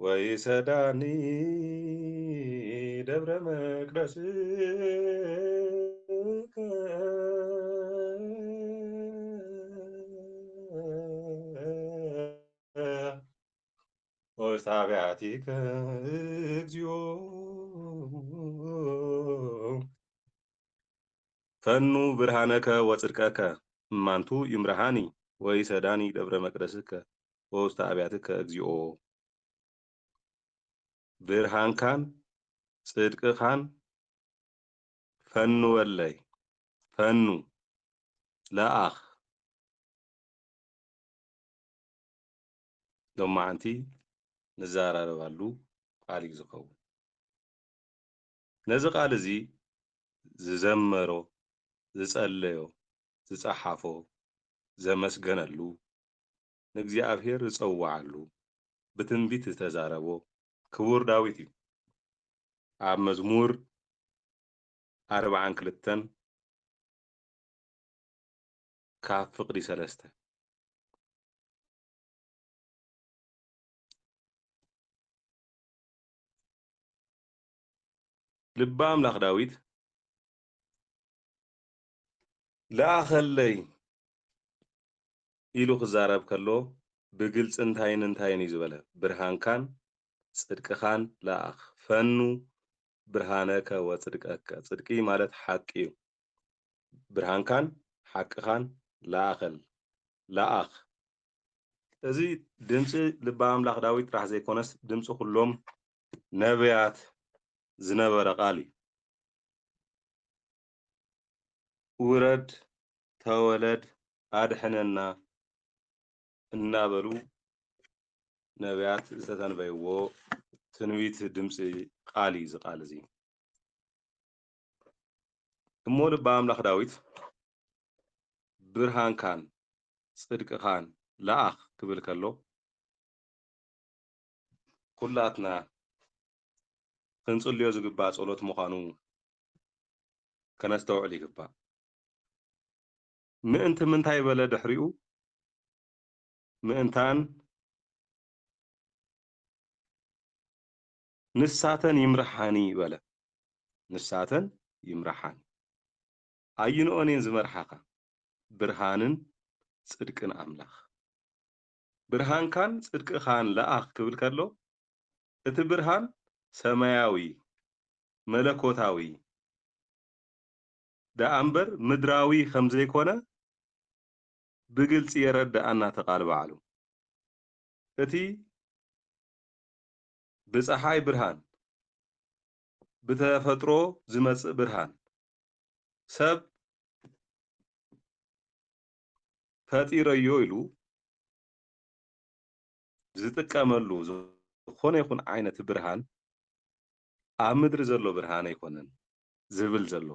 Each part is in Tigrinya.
ወይሰዳኒ ደብረ መቅደስከ ወውስተ አብያቲከ እግዚኦ። ፈኑ ብርሃነከ ወጽድቀከ እማንቱ ይምርሃኒ ወይሰዳኒ ደብረ መቅደስከ ወውስተ አብያትከ እግዚኦ። ብርሃንካን ጽድቅኻን ፈንወለይ፣ ፈኑ፣ ለኣኽ። ሎማዓንቲ ንዘራረባሉ ቃል እዩ ዝኸውን። ነዚ ቃል እዚ ዝዘመሮ፣ ዝጸለዮ፣ ዝጸሓፎ፣ ዘመስገነሉ፣ ንእግዚኣብሔር ዝጸውዓሉ፣ ብትንቢት ዝተዛረቦ ክቡር ዳዊት እዩ። ኣብ መዝሙር ኣርብዓን ክልተን ካብ ፍቕዲ ሰለስተ። ልበ ኣምላኽ ዳዊት፣ "ለኣኸለይ" ኢሉ ክዛረብ ከሎ፣ ብግልጺ እንታይን እንታይን እዩ ዝበለ? "ብርሃንካን ጽድቅኻን ለኣኽ፣ ፈኑ ብርሃነከ ወጽድቀከ።" ጽድቂ ማለት ሓቂ እዩ። "ብርሃንካን ሓቅኻን ለኣኸል፣ ለኣኽ።" እዚ ድምፂ ልበ ኣምላኽ ዳዊት ጥራሕ ዘይኮነስ፣ ድምፂ ኩሎም ነቢያት ዝነበረ ቃል እዩ። "ውረድ፣ ተወለድ፣ ኣድሕነና" እናበሉ ነቢያት ዝተተንበይዎ ትንቢት ድምፂ ቃል እዩ፣ እዚ ቃል እዚ። እሞ ልበ ኣምላኽ ዳዊት፣ "ብርሃንካን ጽድቅኻን ለኣኽ" ክብል ከሎ፣ ኩላትና ክንጽልዮ ዝግባእ ጸሎት ምዃኑ ከነስተውዕል ይግባእ። ምእንቲ ምንታይ በለ ድሕሪኡ? ምእንታን "ንሳተን ይምርሓኒ" በለ። "ንሳተን ይምርሓኒ።" ኣየንኦን እየን ዝመርሓኻ? ብርሃንን ጽድቅን ኣምላኽ። "ብርሃንካን ጽድቅኻን ለኣኽ" ክብል ከሎ፣ እቲ ብርሃን ሰማያዊ፣ መለኮታዊ ደኣ እምበር ምድራዊ ከም ዘይኮነ ብግልጺ የረድኣና እቲ ቃል ባዕሉ። እቲ ብጸሓይ ብርሃን፣ ብተፈጥሮ ዝመጽእ ብርሃን፣ ሰብ ፈጢረዮ ኢሉ ዝጥቀመሉ ዝኾነ ይኹን ዓይነት ብርሃን፣ ኣብ ምድሪ ዘሎ ብርሃን ኣይኮነን ዝብል ዘሎ፣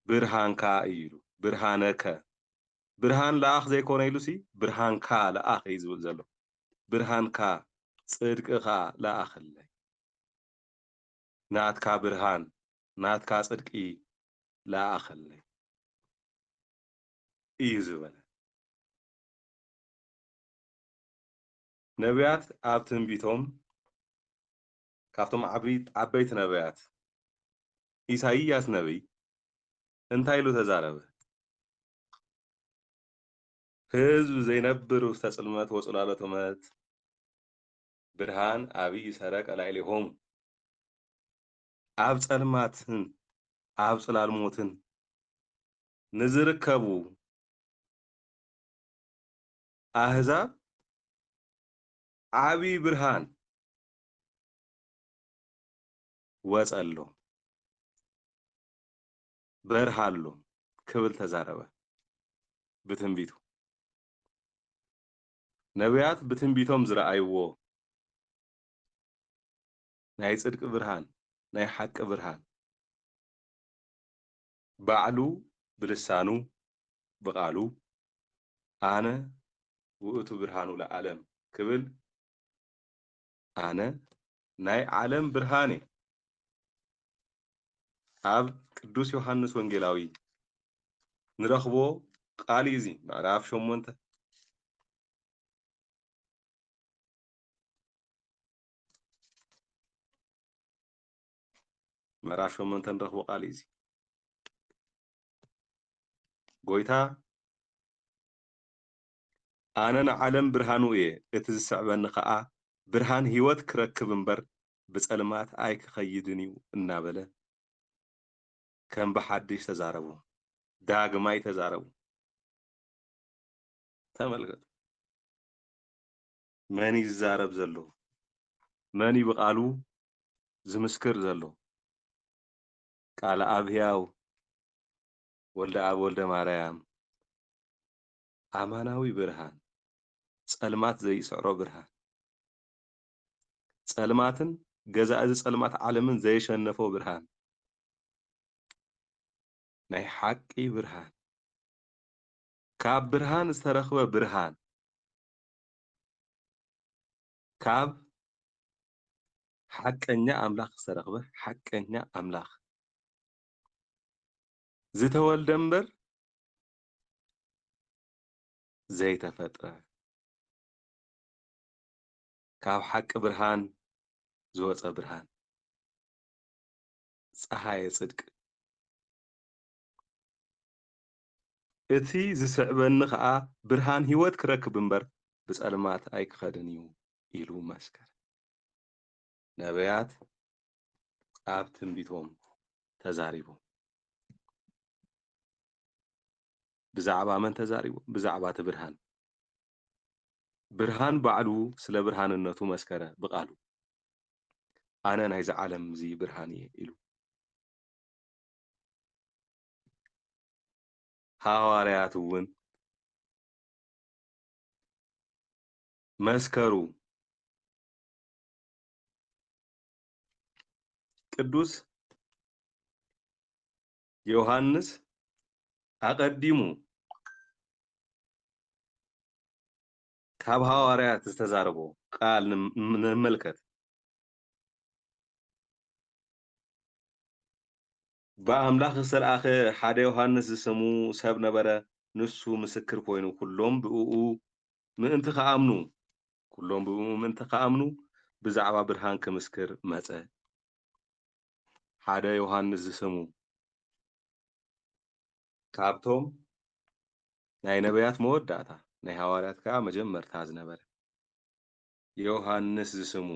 ብርሃንካ እዩ ኢሉ። ብርሃነከ፣ ብርሃን ለኣኽ ዘይኮነ ኢሉሲ፣ ብርሃንካ ለኣኽ እዩ ዝብል ዘሎ። ብርሃንካ፣ ጽድቅኻ ለኣኸለይ። ናትካ ብርሃን፣ ናትካ ጽድቂ ለኣኸለይ እዩ ዝበለ። ነቢያት ኣብ ትንቢቶም፣ ካብቶም ዓቢ-፣ ዓበይቲ ነቢያት፣ ኢሳይያስ ነቢይ እንታይ ኢሉ ተዛረበ? "ህዝብ ዘይነብር ውስተ ጽልመት ወጽላሎተ ሞት፣ ብርሃን ዓብዪ ሰረቀ ላዕሌሆሙ።" ኣብ ጸልማትን ኣብ ጽላልሞትን ንዝርከቡ ኣህዛብ ዓቢ ብርሃን ወጸሎም፣ በርሃሎም ክብል ተዛረበ ብትንቢቱ። ነቢያት ብትንቢቶም ዝረኣይዎ ናይ ጽድቂ ብርሃን፣ ናይ ሓቂ ብርሃን፣ ባዕሉ ብልሳኑ፣ ብቓሉ፣ "ኣነ ውእቱ ብርሃኑ ለዓለም" ክብል፣ "ኣነ ናይ ዓለም ብርሃን እየ" ኣብ ቅዱስ ዮሃንስ ወንጌላዊ ንረኽቦ ቃል እዩ። እዚ ምዕራፍ ሸሞንተ፣ ምዕራፍ ሸሞንተ ንረኽቦ ቃል እዩ እዚ። ጎይታ፣ "ኣነ ንዓለም ብርሃኑ እየ፣ እቲ ዝስዕበኒ ኸኣ ብርሃን ህይወት ክረክብ እምበር ብጸልማት ኣይክኸይድን እዩ" እናበለ ከም ብሓድሽ ተዛረቡ። ዳግማይ ተዛረቡ። ተመልከቱ። መን እዩ ዝዛረብ ዘሎ? መን እዩ ብቓሉ ዝምስክር ዘሎ? ቃል ኣብ ህያው ወልደ ኣብ ወልደ ማርያም፣ ኣማናዊ ብርሃን፣ ጸልማት ዘይስዕሮ ብርሃን፣ ጸልማትን ገዛኢ እዚ ጸልማት ዓለምን ዘየሸነፎ ብርሃን፣ ናይ ሓቂ ብርሃን፣ ካብ ብርሃን ዝተረኽበ ብርሃን፣ ካብ ሓቀኛ ኣምላኽ ዝተረኽበ ሓቀኛ ኣምላኽ፣ ዝተወልደ እምበር ዘይተፈጥረ፣ ካብ ሓቂ ብርሃን ዝወጸ ብርሃን፣ ጸሃየ ጽድቅ። "እቲ ዝስዕበኒ ኸኣ ብርሃን ህይወት ክረክብ እምበር ብጸልማት ኣይክኸድን እዩ" ኢሉ መስከረ። ነቢያት ኣብ ትንቢቶም ተዛሪቦም። ብዛዕባ መን ተዛሪቦም? ብዛዕባ እቲ ብርሃን። ብርሃን ባዕሉ ስለ ብርሃንነቱ መስከረ ብቓሉ። "ኣነ ናይዚ ዓለም እዚ ብርሃን እየ" ኢሉ። ሃዋርያት እውን መስከሩ። ቅዱስ ዮሃንስ ኣቐዲሙ ካብ ሃዋርያት ዝተዛረቦ ቃል ንም-፣ ንመልከት። "ብኣምላኽ ዝተልኣኸ ሓደ ዮሃንስ ዝስሙ ሰብ ነበረ፣ ንሱ ምስክር ኮይኑ፣ ኩሎም ብእኡ ምእንቲ ክኣምኑ፣ ኩሎም ብእኡ ምእንቲ ክኣምኑ ብዛዕባ ብርሃን ክምስክር መጸ።" ሓደ ዮሃንስ ዝስሙ፣ ካብቶም ናይ ነቢያት መወዳእታ፣ ናይ ሃዋርያት ከኣ መጀመርታ ዝነበረ፣ ዮሃንስ ዝስሙ፣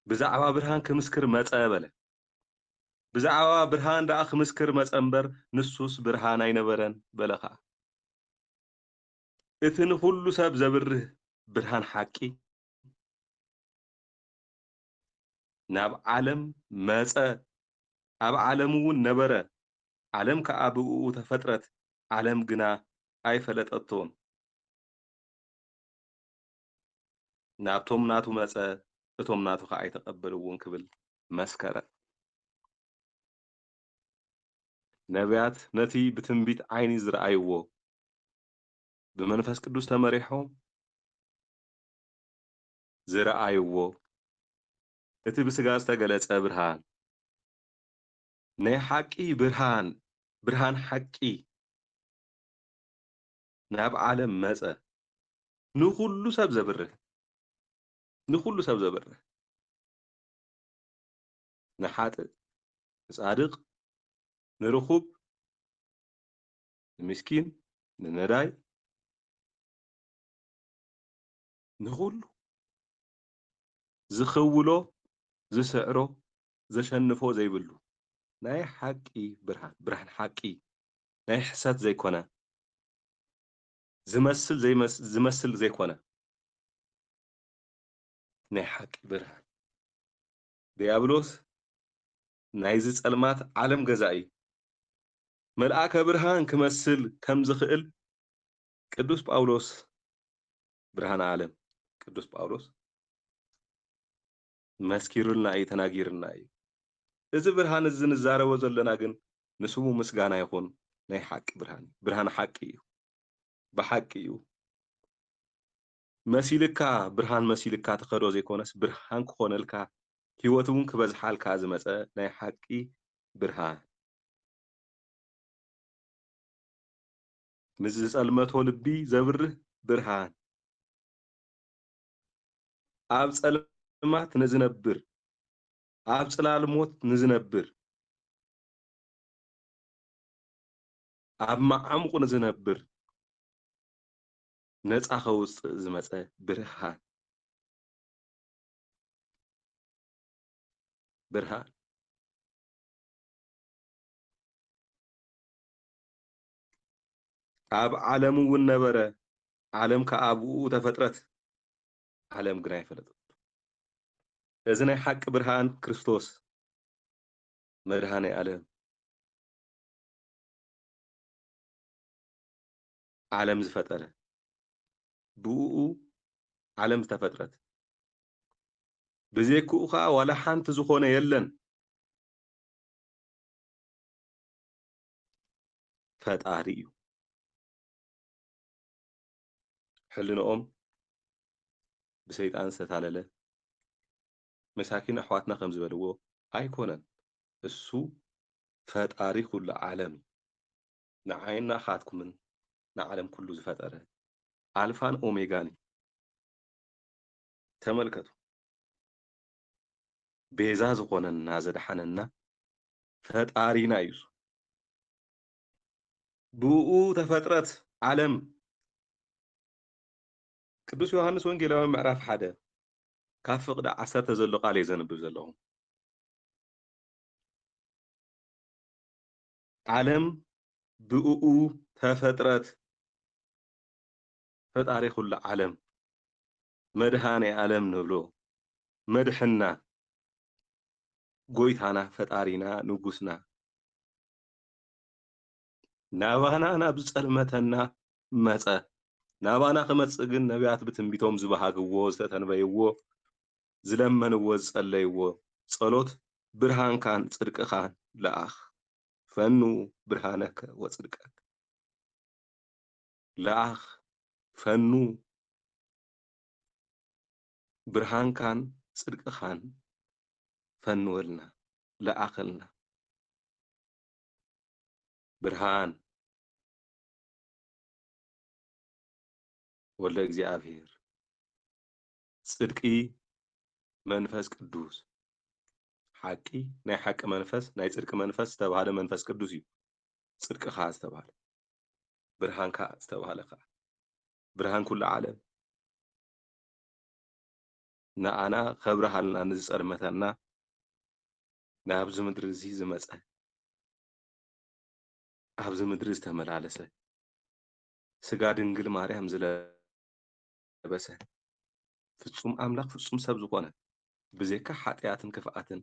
ብዛዕባ ብርሃን ክምስክር መጸ በለ። ብዛዕባ ብርሃን ደኣ ክምስክር መጸ እምበር፣ ንሱስ ብርሃን ኣይነበረን በለ ኸኣ። እቲ ንኹሉ ሰብ ዘብርህ ብርሃን ሓቂ ናብ ዓለም መጸ፣ ኣብ ዓለም እውን ነበረ፣ ዓለም ከኣ ብእኡ ተፈጥረት፣ ዓለም ግና ኣይፈለጠቶን። ናብቶም ናቱ መጸ፣ እቶም ናቱ ከኣ ኣይተቐበልዎን ክብል መስከረ። ነቢያት ነቲ ብትንቢት ዓይኒ ዝረኣይዎ፣ ብመንፈስ ቅዱስ ተመሪሖም ዝረኣይዎ፣ እቲ ብስጋ ዝተገለጸ ብርሃን፣ ናይ ሓቂ ብርሃን፣ ብርሃን ሓቂ ናብ ዓለም መጸ። ንኹሉ ሰብ ዘብርህ፣ ንኹሉ ሰብ ዘብርህ፣ ንሓጥእ፣ ንጻድቕ፣ ንርኹብ፣ ንምስኪን፣ ንነዳይ፣ ንኹሉ ዝኽውሎ፣ ዝስዕሮ፣ ዘሸንፎ ዘይብሉ ናይ ሓቂ ብርሃን፣ ብርሃን ሓቂ፣ ናይ ሕሰት ዘይኮነ፣ ዝመስል ዘይመስ-፣ ዝመስል ዘይኮነ ናይ ሓቂ ብርሃን። ዲያብሎስ ናይዚ ጸልማት ዓለም ገዛኢ፣ መልኣከ ብርሃን ክመስል ከም ዝኽእል ቅዱስ ጳውሎስ፣ ብርሃነ ዓለም ቅዱስ ጳውሎስ መስኪሩልና እዩ፣ ተናጊርና እዩ። እዚ ብርሃን እዚ ንዛረቦ ዘለና ግን ንስሙ ምስጋና ይኹን፣ ናይ ሓቂ ብርሃን እዩ። ብርሃን ሓቂ እዩ። ብሓቂ እዩ። መሲልካ፣ ብርሃን መሲልካ ትኸዶ ዘይኮነስ፣ ብርሃን ክኾነልካ፣ ህይወት እውን ክበዝሓልካ ዝመጸ ናይ ሓቂ ብርሃን። ምስ ዝጸልመቶ ልቢ ዘብርህ ብርሃን። ኣብ ጸል-፣ ጸልማት ንዝነብር፣ ኣብ ጽላል ሞት ንዝነብር፣ ኣብ መዓሙቕ ንዝነብር ነጻ ከውጽእ ዝመጸ ብርሃን። ብርሃን። ኣብ ዓለም እውን ነበረ፣ ዓለም ከኣ ብእኡ ተፈጥረት፣ ዓለም ግን ኣይፈለጠቶ። እዚ ናይ ሓቂ ብርሃን ክርስቶስ መድኃኔ ዓለም ዓለም ዝፈጠረ፣ ብእኡ ዓለም ዝተፈጥረት፣ ብዘይክኡ ኸዓ ዋላ ሓንቲ ዝኾነ የለን። ፈጣሪ እዩ። ሕልንኦም ብሰይጣን ዝተታለለ፣ መሳኪን ኣሕዋትና ከም ዝበልዎ ኣይኮነን። እሱ ፈጣሪ ኩሉ ዓለም እዩ። ንዓይን ንኣኻትኩምን ንዓለም ኩሉ ዝፈጠረ ኣልፋን ኦሜጋን እዩ። ተመልከቱ። ቤዛ ዝኾነና፣ ዘድሓነና ፈጣሪና እዩ። ብእኡ ተፈጥረት ዓለም። ቅዱስ ዮሃንስ ወንጌላዊ ምዕራፍ ሓደ ካብ ፍቕዲ ዓሰርተ ዘሎ ቃል እየ ዘንብብ ዘለኹ። ዓለም ብእኡ ተፈጥረት። ፈጣሪ ኩሉ ዓለም፣ መድኃኔ ዓለም ንብሎ፣ መድሕና፣ ጎይታና፣ ፈጣሪና፣ ንጉስና፣ ናባና ናብ ዝጸልመተና መጸ። ናባና ክመጽእ ግን ነቢያት ብትንቢቶም ዝበሃግዎ፣ ዝተተንበይዎ፣ ዝለመንዎ፣ ዝጸለይዎ ጸሎት ብርሃንካን ጽድቅኻን ለኣኽ። ፈኑ ብርሃነከ ወጽድቀከ። ለኣኽ፣ ፈኑ ብርሃንካን ጽድቅኻን ፈንወልና፣ ለኣኸልና። ብርሃን ወልደ እግዚኣብሔር፣ ጽድቂ መንፈስ ቅዱስ፣ ሓቂ፣ ናይ ሓቂ መንፈስ፣ ናይ ጽድቂ መንፈስ ዝተባህለ መንፈስ ቅዱስ እዩ። ጽድቅኻ ዝተባህለ፣ ብርሃንካ ዝተባህለ ከዓ፣ ብርሃን ኩሉ ዓለም፣ ንኣና ከብርሃልና ንዝጸልመተና፣ ናብዚ ምድሪ እዚ ዝመጸ፣ ኣብዚ ምድሪ ዝተመላለሰ፣ ስጋ ድንግል ማርያም ዝለበሰ፣ ፍጹም ኣምላኽ ፍጹም ሰብ ዝኾነ፣ ብዘይካ ሓጢኣትን ክፍኣትን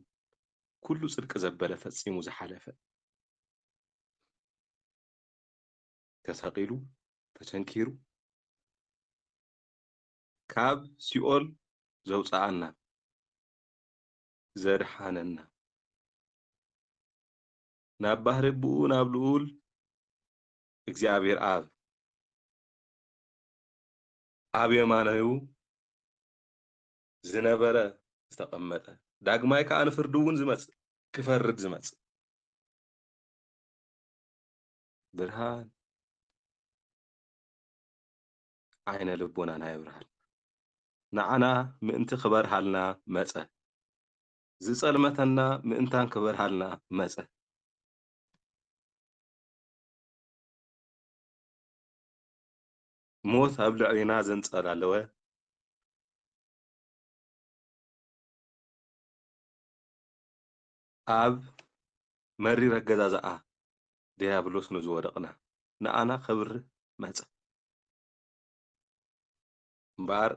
ኩሉ ጽድቂ ዘበለ፣ ፈጺሙ ዝሓለፈ፣ ተሰቒሉ፣ ተቸንኪሩ፣ ካብ ሲኦል ዘውጽኣና፣ ዘድሓነና፣ ናብ ባህሪ ኣቦኡ ናብ ልኡል እግዚኣብሔር ኣብ፣ ኣብ የማናዩ ዝነበረ ዝተቐመጠ፣ ዳግማይ ከኣ ንፍርዲ እውን ዝመጽእ፣ ክፈርድ ዝመጽእ ብርሃን ዓይነ ልቦናና የብርሃልና። ንዓና ምእንቲ ክበርሃልና መጸ። ዝጸልመተና ምእንታን ክበርሃልና መጸ። ሞት ኣብ ልዕሌና ዘንጸላለወ፣ ኣብ መሪር ኣገዛዝኣ ድያብሎስ ንዝወደቕና፣ ንኣና ከብርህ መጸ። እምበኣር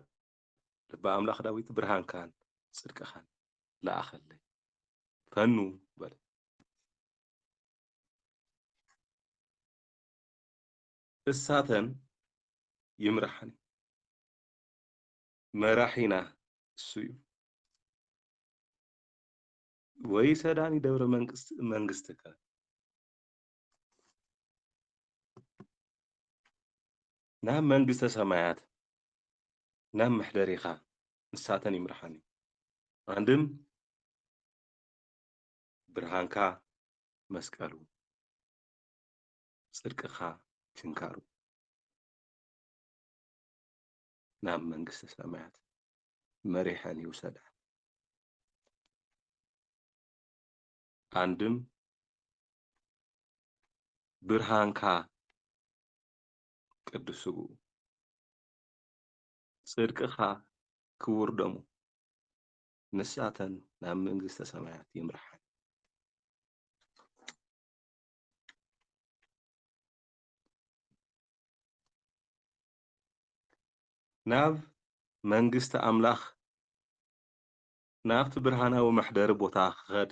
ልበ ኣምላኽ ዳዊት፣ "ብርሃንካን ጽድቅኻን ለኣኸለይ፣ ፈኑ" በለ። እሳተን ይምርሓኒ። መራሒና እሱ እዩ። "ወይሰዳኒ ደብረ መንግስት-፣ መንግስትከ" ናብ መንግስተ ሰማያት፣ ናብ መሕደሪኻ ንሳተን ይምርሓኒ። ኣንድም ብርሃንካ መስቀሉ፣ ጽድቅኻ ችንካሩ፣ ናብ መንግስተ ሰማያት መሪሐን ይውሰዳ። ኣንድም ብርሃንካ ቅዱስ ስግኡ፣ ጽድቅኻ ክቡር ደሙ፣ ንሳተን ናብ መንግስተ ሰማያት ይምርሓን። ናብ መንግስቲ ኣምላኽ፣ ናብቲ ብርሃናዊ መሕደሪ ቦታ ክኸድ፣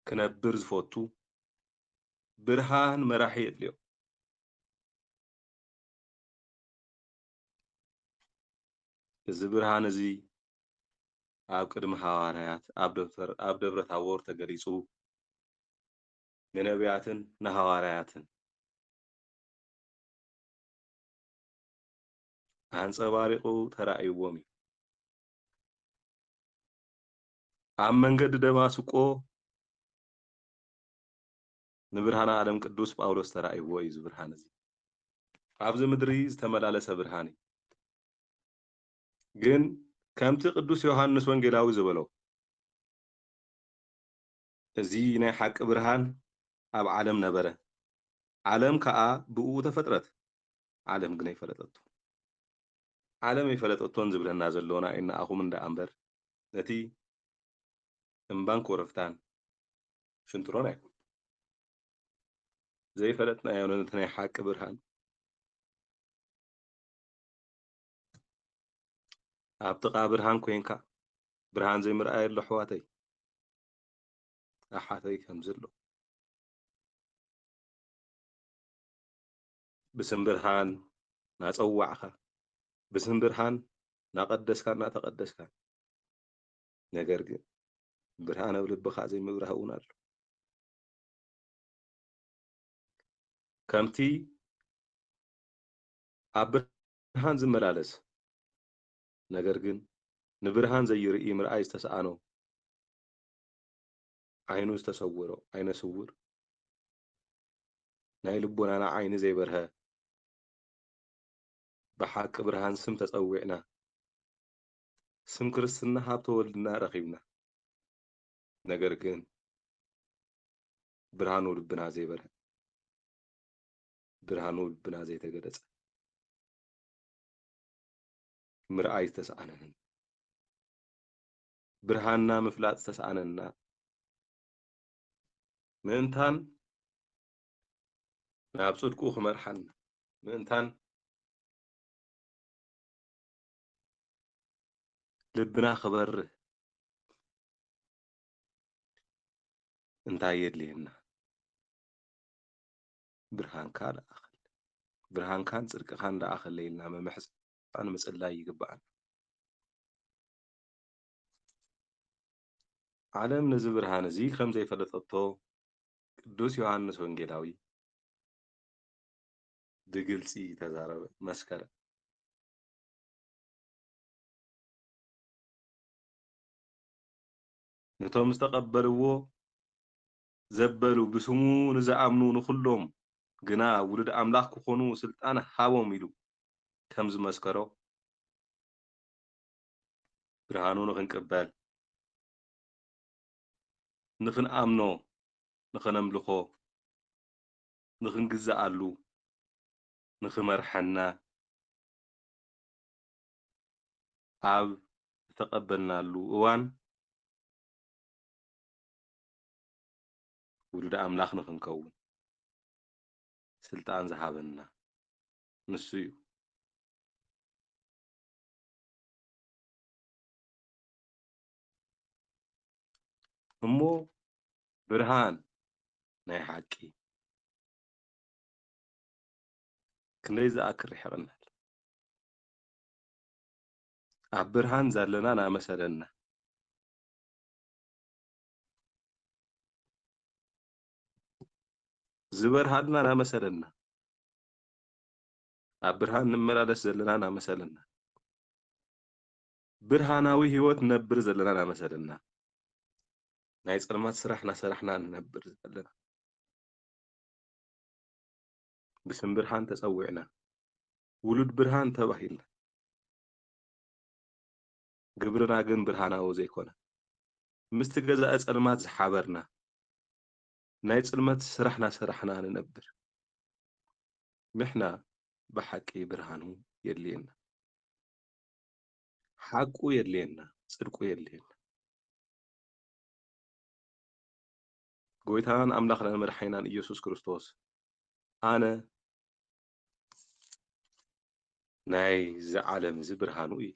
ክነብር ዝፈቱ፣ ብርሃን መራሒ የድልዮ። እዚ ብርሃን እዚ ኣብ ቅድሚ ሃዋርያት ኣብ ደብተር-፣ ኣብ ደብረ ታቦር ተገሊጹ፣ ንነቢያትን ንሃዋርያትን ኣንጸባሪቑ ተራእይዎም እዩ። ኣብ መንገዲ ደማስቆ ንብርሃነ ዓለም ቅዱስ ጳውሎስ ተራእይዎ እዩ። እዚ ብርሃን እዚ ኣብዚ ምድሪ ዝተመላለሰ ብርሃን እዩ። ግን ከምቲ ቅዱስ ዮሃንስ ወንጌላዊ ዝበሎ፣ እዚ ናይ ሓቂ ብርሃን ኣብ ዓለም ነበረ፣ ዓለም ከኣ ብእኡ ተፈጥረት፣ ዓለም ግን ኣይፈለጠቶ። ዓለም ኣይፈለጠቶን ዝብለና ዘሎ ንዓኹም እንዳ እምበር፣ ነቲ እምባን ኮረብታን ሽንትሮን ኣይኮን። ዘይፈለጥናዮ ነቲ ናይ ሓቂ ብርሃን። ኣብ ጥቓ ብርሃን ኮይንካ፣ ብርሃን ዘይምርኣይ ኣሎ ኣሕዋተይ፣ ኣሓተይ ከምዚ ኣሎ። ብስም ብርሃን ናጸዋዕካ፣ ብስም ብርሃን ናቀደስካ፣ እናተቀደስካ፣ ነገር ግን ብርሃን ኣብ ልብኻ ዘይምብራህ እውን ኣሎ። ከምቲ ኣብ ብርሃን ዝመላለስ፣ ነገር ግን ንብርሃን ዘይርኢ፣ ምርኣይ ዝተሰኣኖ፣ ዓይኑ ዝተሰወሮ፣ ዓይነ ስውር፣ ናይ ልቦናና ዓይኒ ዘይበርሀ፣ ብሓቂ ብርሃን ስም ተጸዊዕና፣ ስም ክርስትና ሃብተ ወልድና ረኺብና። ነገር ግን ብርሃኑ ልብና ዘይበርሀ፣ ብርሃኑ ልብና ዘይተገለጸ፣ ምርኣይ ዝተሰኣነንን፣ ብርሃንና ምፍላጥ ዝተሰኣነና፣ ምእንታን ናብ ጽድቁ ክመርሓና፣ ምእንታን ልብና ክበርህ እንታይ የድልየና? ብርሃንካ ለኣኸል፣ ብርሃንካን ጽድቅኻን ለኣኸለ ኢልና ምምሕጻን ምጽላይ ይግብኣና። ዓለም ነዚ ብርሃን እዚ ከም ዘይፈለጠቶ ቅዱስ ዮሃንስ ወንጌላዊ ብግልጺ ተዛረበ፣ መስከረ። ነቶም ዝተቐበልዎ ዘበሉ፣ ብስሙ ንዝኣምኑ ንኹሎም ግና ውሉድ ኣምላኽ ክኾኑ ስልጣን ሃቦም ኢሉ ከም ዝመስከሮ፣ ብርሃኑ ንኽንቅበል፣ ንኽንኣምኖ፣ ንኽነምልኾ፣ ንኽንግዝኣሉ፣ ንኽመርሐና ኣብ ዝተቐበልናሉ እዋን ውሉድ ኣምላኽ ንኽንከውን ስልጣን ዝሃበና ንሱ እዩ። እሞ ብርሃን ናይ ሓቂ ክንደይ ዝኣክል ርሒቕና ኣሎ። ኣብ ብርሃን ዘለና ናመሰለና፣ ዝበርሃልና ናመሰለና፣ ኣብ ብርሃን ንመላለስ ዘለና ናመሰለና፣ ብርሃናዊ ህይወት ንነብር ዘለና ናመሰለና፣ ናይ ጸልማት ስራሕ ናሰራሕና ንነብር ዘለና፣ ብስም ብርሃን ተጸዊዕና፣ ውሉድ ብርሃን ተባሂልና፣ ግብርና ግን ብርሃናዊ ዘይኮነ፣ ምስቲ ገዛኢ ጸልማት ዝሓበርና፣ ናይ ጽልመት ስራሕ ናሰራሕና ንነብር። ንሕና ብሓቂ ብርሃኑ የድልየና። ሓቁ የድልየና፣ ጽድቁ የድልየና። ጎይታን ኣምላኽናን መድሓኒናን ኢየሱስ ክርስቶስ፣ ኣነ ናይዚ ዓለም እዚ ብርሃኑ እዩ።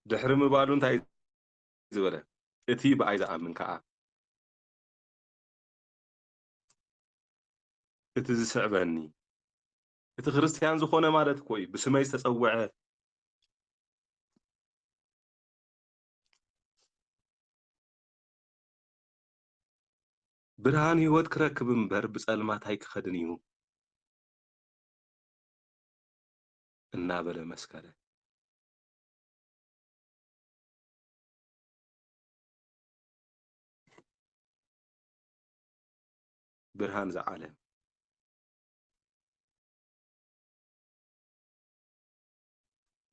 ድሕሪ ምባሉ እንታይ ዝበለ? እቲ ብኣይ ዝኣምን ከኣ፣ እቲ ዝስዕበኒ፣ እቲ ክርስትያን ዝኾነ ማለት እኮ እዩ፣ ብስመይ ዝተጸውዐ፣ ብርሃን ህይወት ክረክብ እምበር ብጸልማት ኣይክኸድን እዩ እናበለ መስከረ። ብርሃን ዝዓለም፣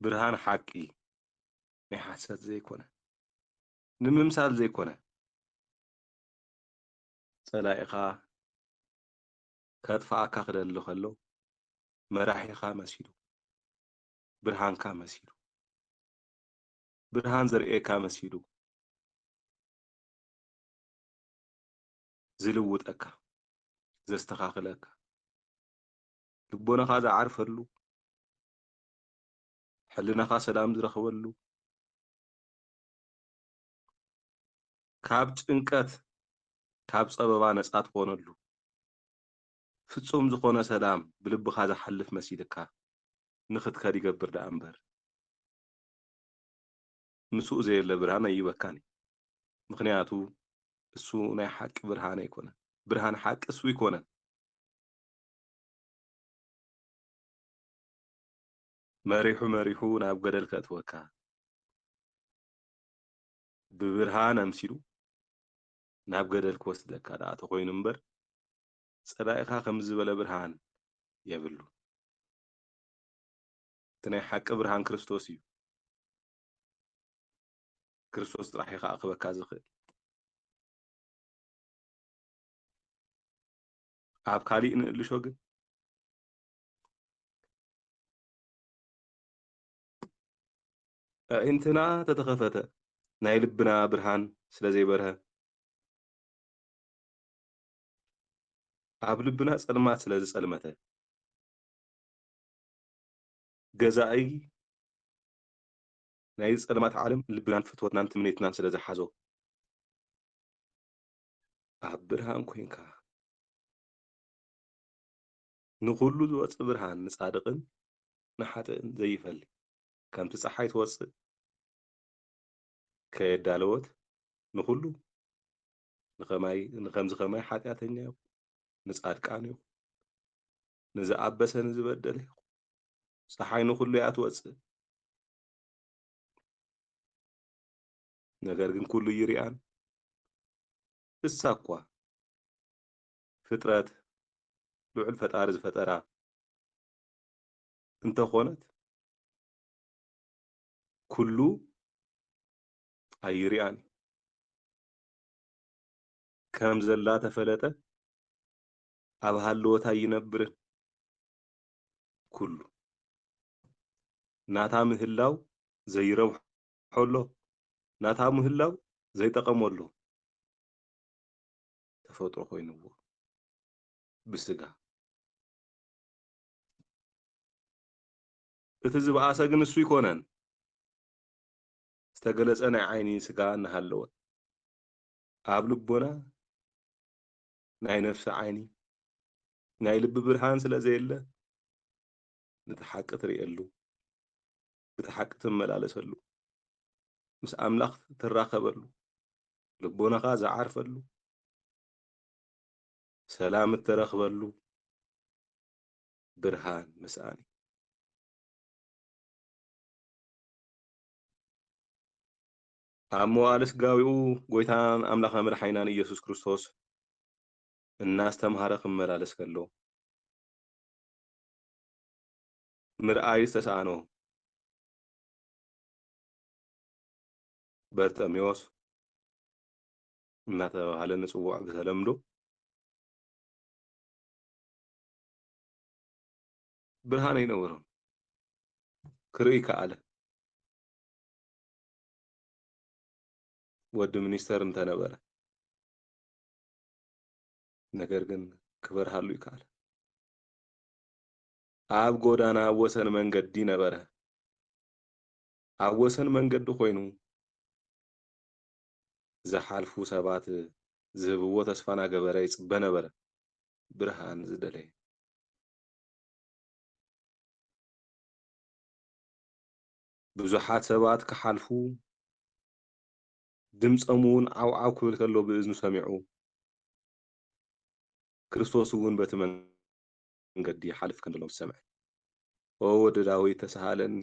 ብርሃን ሓቂ፣ ናይ ሓሰት ዘይኮነ፣ ንምምሳል ዘይኮነ፣ ጸላኢኻ ከጥፍኣካ ክደሊ ከሎ፣ መራሒኻ መሲሉ፣ ብርሃንካ መሲሉ፣ ብርሃን ዘርእየካ መሲሉ፣ ዝልውጠካ፣ ዘስተኻኽለካ፣ ልቦናኻ ዝዓርፈሉ፣ ሕልናኻ ሰላም ዝረኽበሉ፣ ካብ ጭንቀት፣ ካብ ጸበባ ነጻ ትኾነሉ፣ ፍጹም ዝኾነ ሰላም ብልብኻ ዝሓልፍ መሲልካ ንኽትከድ ይገብር ደኣ እምበር፣ ምስኡ ዘየለ ብርሃን ኣይበካን እዩ። ምኽንያቱ እሱ ናይ ሓቂ ብርሃን ኣይኮነን። ብርሃን ሓቂ እሱ ኣይኮነን። መሪሑ መሪሑ ናብ ገደል ከእትወካ፣ ብብርሃን ኣምሲሉ ናብ ገደል ክወስደካ ደኣ ተኾይኑ እምበር፣ ጸላኢኻ ከምዚ ዝበለ ብርሃን የብሉ። እቲ ናይ ሓቂ ብርሃን ክርስቶስ እዩ። ክርስቶስ ጥራሕ እዩ ከኣ ክበካ ዝኽእል። ኣብ ካሊእ ንእልሾ ግን፣ ኣዒንትና ተተኸፈተ፣ ናይ ልብና ብርሃን ስለ ዘይበርሀ፣ ኣብ ልብና ጸልማት ስለ ዝጸልመተ፣ ገዛኢ ናይ ጸልማት ዓለም ልብናን ፍትወትናን ትምኒትናን ስለ ዝሓዞ፣ ኣብ ብርሃን ኮይንካ ንኹሉ ዝወጽእ ብርሃን ንጻድቕን ንሓጥእን ዘይፈሊ፣ ከምቲ ጸሓይ ትወጽእ ከየዳለወት ንኹሉ፣ ንኸማይ-፣ ንኸምዚ ኸማይ ሓጢኣተኛ ይኹን ንጻድቃን ይኹን ንዝኣበሰ ንዝበደለ ይኹን፣ ጸሓይ ንኹሉ እያ ትወጽእ። ነገር ግን ኩሉ ይሪኣን። እሳ እኳ ፍጥረት ልዑል ፈጣሪ ዝፈጠራ እንተኾነት፣ ኩሉ ኣይሪኣን እዩ። ከም ዘላ ተፈለጠ፣ ኣብ ሃለወት ኣይነብርን። ኩሉ ናታ ምህላው ዘይረብሖ ኣሎ፣ ናታ ምህላው ዘይጠቐሞ ኣሎ። ተፈጥሮ ኮይንዎ ብስጋ። እቲ ዝበኣሰ ግን እሱ ኣይኮነን። ዝተገለጸ ናይ ዓይኒ ስጋ እናሃለወ፣ ኣብ ልቦና ናይ ነፍሲ ዓይኒ፣ ናይ ልቢ ብርሃን ስለ ዘየለ፣ ነቲ ሓቂ ትርእየሉ፣ ብቲ ሓቂ ትመላለሰሉ፣ ምስ ኣምላኽ ትራኸበሉ፣ ልቦናኻ ዝዓርፈሉ፣ ሰላም እትረኽበሉ ብርሃን ምስኣን እዩ። ኣብ መዋእለ ስጋዊኡ ጎይታን ኣምላኽና መድሓኒናን ኢየሱስ ክርስቶስ እናስተምሃረ ክመላለስ ከሎ፣ ምርኣይ ዝተስኣኖ፣ በርጠሜዎስ እናተባህለ ንጽውዖ ብተለምዶ፣ ብርሃን ኣይነበሮን። ክርኢ ከኣለ። ወዲ ሚኒስተር እንተነበረ፣ ነገር ግን ክበርሃሉ ይከኣለ። ኣብ ጎዳና፣ ኣብ ወሰን መንገዲ ነበረ። ኣብ ወሰን መንገዲ ኮይኑ ዝሓልፉ ሰባት ዝህብዎ ተስፋ እናገበረ ይጽበ ነበረ፣ ብርሃን ዝደለየ። ብዙሓት ሰባት ክሓልፉ፣ ድምጾም እውን ዓው ዓው ክብል ከሎ ብእዝኑ ሰሚዑ፣ ክርስቶስ እውን በቲ መንገዲ ይሓልፍ ከም ዘሎ ሰምዐ። "ኦ ወዲ ዳዊት ተሳሃለኒ፣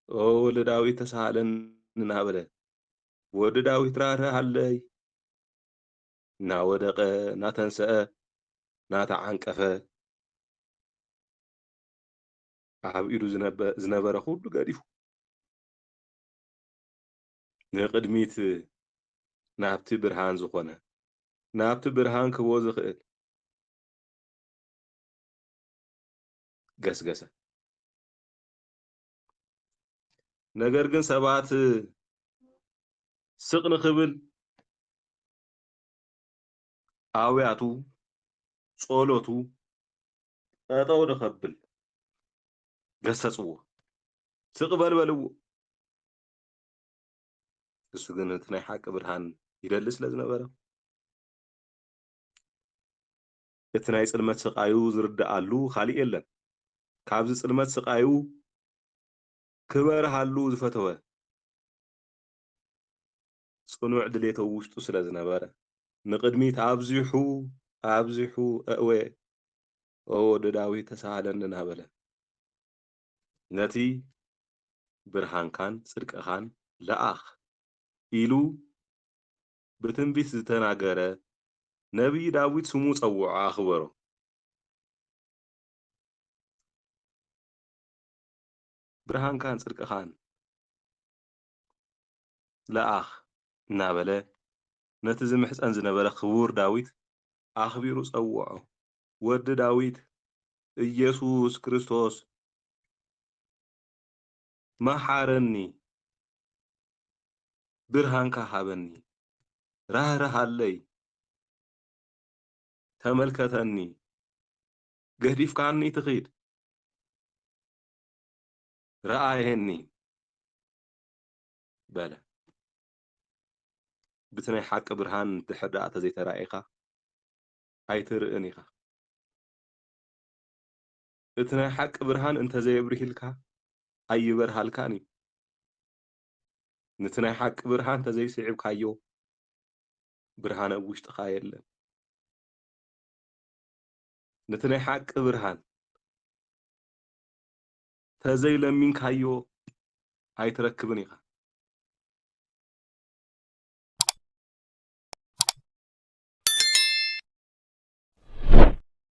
ኦ ወዲ ዳዊት ተሳሃለኒ" እናበለ፣ "ወዲ ዳዊት ራህርሃለይ!" እናወደቐ፣ እናተንስአ፣ እናተዓንቀፈ፣ ኣብ ኢዱ ዝነበ-፣ ዝነበረ ኩሉ ገዲፉ፣ ንቕድሚት ናብቲ ብርሃን ዝኾነ፣ ናብቲ ብርሃን ክህቦ ዝኽእል ገስገሰ። ነገር ግን ሰባት ስቕ ንኽብል ኣውያቱ፣ ጸሎቱ ጠጠው ንኸብል ገሰጽዎ። ስቕ በል በልዎ። እሱ ግን እቲ ናይ ሓቂ ብርሃን ይደሊ ስለ ዝነበረ፣ እቲ ናይ ጽልመት ስቓዩ ዝርድኣሉ ካልእ የለን። ካብዚ ጽልመት ስቓዩ ክበርሃሉ ዝፈተወ ጽኑዕ ድሌት ኣብ ውሽጡ ስለ ዝነበረ፣ ንቕድሚት ኣብዚሑ፣ ኣብዚሑ፣ "ኣእወ፣ ኦ ወዲ ዳዊት፣ ተሳሃለኒ" እናበለ፣ ነቲ "ብርሃንካን ጽድቅኻን ለኣኽ" ኢሉ ብትንቢት ዝተናገረ ነቢይ ዳዊት ስሙ ጸውዖ ኣኽበሮ። "ብርሃንካን ጽድቅኻን ለኣኽ" እናበለ ነቲ ዝምሕጸን ዝነበረ ክቡር ዳዊት ኣኽቢሩ ጸውዖ። "ወዲ ዳዊት፣ ኢየሱስ ክርስቶስ፣ መሓረኒ፣ ብርሃንካ ሃበኒ፣ ራህርሃለይ፣ ተመልከተኒ፣ ገዲፍካኒ ትኺድ፣ ረኣየኒ" በለ። ብቲ ናይ ሓቂ ብርሃን ድሕር ደኣ ተዘይተራኢኻ፣ ኣይትርእን ኢኻ። እቲ ናይ ሓቂ ብርሃን እንተዘየብርሂልካ፣ ኣይበርሃልካን እዩ። ነቲ ናይ ሓቂ ብርሃን እንተዘይስዒብካዮ፣ ብርሃን ኣብ ውሽጥኻ የለን። ነቲ ናይ ሓቂ ብርሃን ተዘይለሚንካዮ ኣይትረክብን ኢኻ።